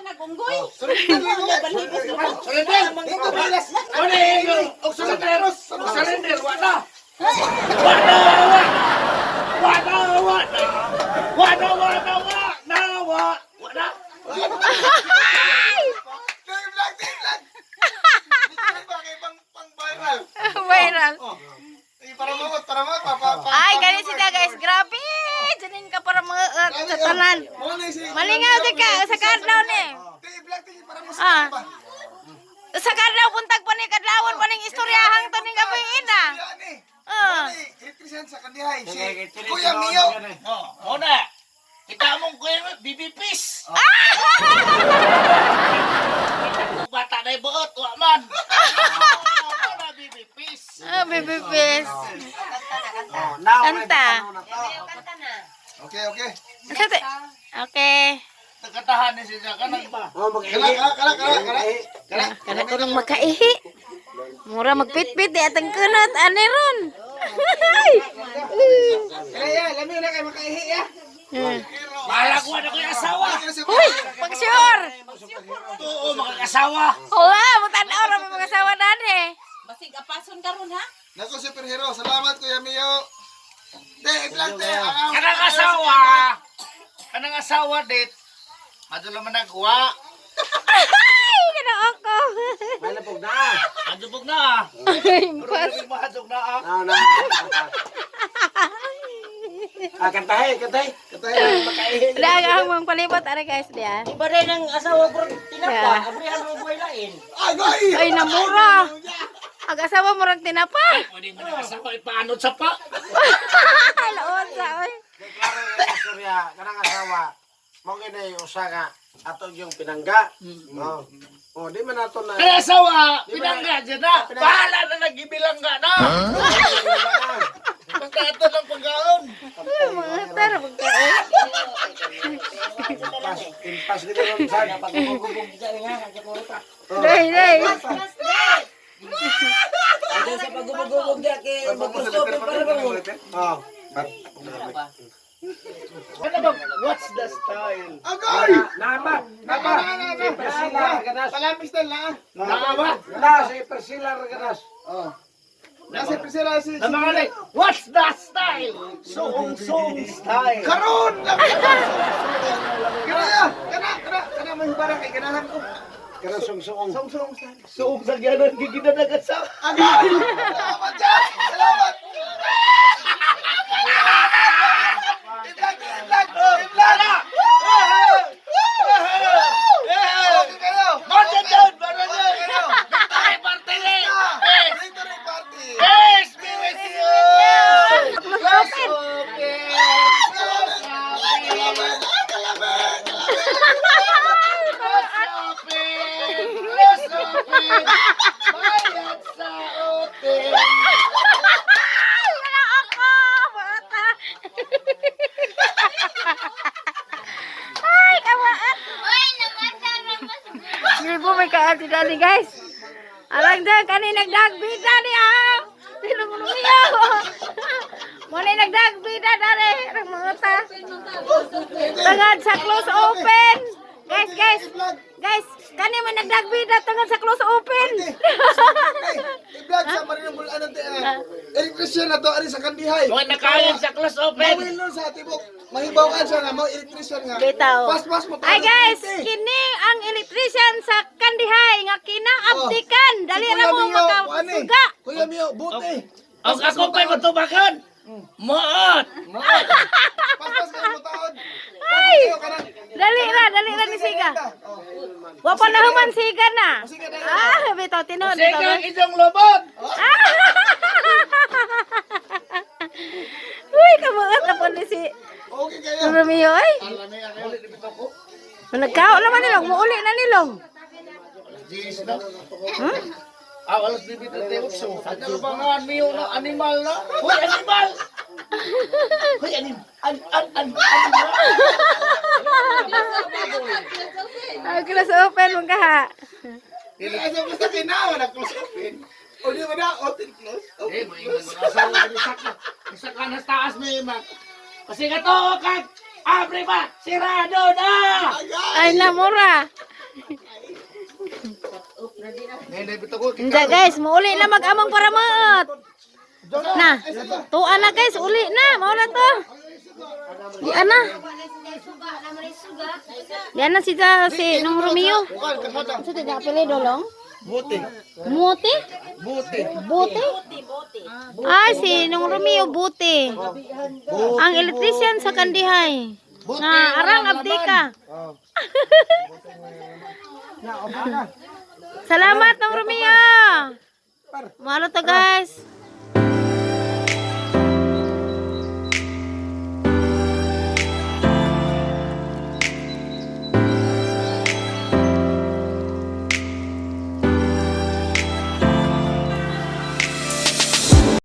Nagunggoy. Surrender! Ano yung og surrender? Og surrender, wa na! Wa na, wa! Wa na, wa na! Wa na, wa na, wa na, wa! Wa na! Team vlog, team vlog. Hindi ba kay pang pang viral? Viral. Eh, para maot, para maot, pa, pa, pa. Ay, gani sila guys. Grabe! Diyan ka para mga sa tanan. Malingaw di ka sa kadlaw ni. Team vlog, team para mo Ah. sa pa. Sa kadlaw buntag pa ni kadlawon pa ning istoryahang to ning gabi ina. Yan eh. Ah. Ano eh, electrician sa Kandihay. Si Kuya Mio. Oh, muna. Kita mong kuya mo, BBPs. Kita mo bata na ibuot, wa man. Oh, na BBPs. Ah, baby face. Oh, now, Kanta. Kanta na. Okay, okay. Asa te- Okay. Nagkatahan ni siya kanang ba? Oh, mag-ihi. Kala, kala, kala, kala. Kala. Kana ko nang makaihi. Mura magpitpit di atang kunot ani ron. Ay. Kala ya, lami na kay makaihi ya. Bahala ko na ko yung asawa. Uy, pag-sure. Oo, makakasawa. Wala, mutan-aw ra may mga asawa dani. Basig apason karon ha. Nako superhero, salamat Kuya Mio. Te, i-vlog te. Kanang asawa. Kanang asawa dit. Madula man nagwa. Ay, kana ako. May lapog na. Madubog na ah. Ay, Pero pas. hindi mahadlok na ah. Na, na. Ah, kantahe, kantahe. Kantahe, makaihi. Wala ang mga palibot ara guys diya. Iba rin ang asawa ko tinapa, Yeah. abrihan mo buhay lain. Agoy! Ay, namura. Ang asawa murag tinapa. Pwede mo na asawa ipaanod sa pa. Laon sa oy. Kay klaro na istorya, kanang asawa, mo gini usa nga ato yung pinangga. Oh. Oh, di man ato na. Kanang asawa, pinangga dyan na. Bahala na nagibilangga na. Basta ato ng pagkaon. Ay, mga tara pagkaon. Impas, impas dito ron sad. Pagugugug sa nga, ang siguro pa. Day, day. Andiyan sa pagugugug diya kay maggusto para ba mo. Oh. Ano ba? What's the style? Agoy! Nama, nama. Si Priscilla Raganas. Palamis na lang. Nakawa? Na, si Priscilla Raganas. Oh. Nasa Priscilla si Namangalay, what's the style? Suong-suong style. Karon! Kana ya, kana kana kana may hubara kay ganahan ko. Kana sungsungong. Song song style. Suong sa gyanan, giginanagat sa... Agoy! Salamat Jack! Salamat! I-vlog, i-vlog, i-vlog! Okay kayo! Mountain down! Mountain Okay down! kayo! Victory party! Victory party! Peace be with you! Close open. Close open! Kalaban! Close open! Close open! Bayad sa open! Ay, wala ako. Bata. Ay, kawaat. Gribo may kaati dali guys. Alang dyan, kani nagdagbida ni ah. Sino mo lumiyaw? Muna nagdagbida dali. Ang mga ta. Tangad sa close open. Guys, guys. Guys, kani man nagdagbida tangad sa close open. I-vlog sa Marinong Bulan ng Electrician na to, ari sa Kandihay. Huwag nakayon sa close open! Mawil nun sa tibok. Mahibawan siya nga, mo electrician nga. Bitaw. Pas-pas mo. Ay guys, kini ang electrician sa Kandihay nga kinaabdikan. Dali ra mo makasuga. Kuya Mio, buti. Ang ako pa'y matubakan! Maot! Pas-pas ka mo taon. Ay! Dali ra ni siga. Wa pa na human siga na. Ah, bitaw tinuod Sige bitaw. ang isang lobot! Uy, kamuot na po ni si Okay kayo. Romeo ay. Nagkao naman nilong, muuli na nilong. Jeez na. Ah, alas 9:38. Ano ba nga niyo na animal na? Hoy, animal! Hoy, anim an an an animal. Ah, close open mong kaha. Dili asa basta kinawa na close open. O di ba na open close? Eh, may mga asawa ni Saka. Isa ka na taas may mak. Kasi ka to, kag Abre pa! Sirado na! Ay na mura. Nay, bitaw ko. Hindi guys, muuli na mag-among para maot. Na, tuwa na guys, uli na, maula to. Di ana. Di ana si si nung Romeo. Bukan, kasada. Sa ti apelyido dolong? Buti. Muti? Buti. Buti? Ay, si nung Romeo Buti. Ang electrician sa Kandihay. Nga arang abdika. Salamat nung Romeo. Malo to guys.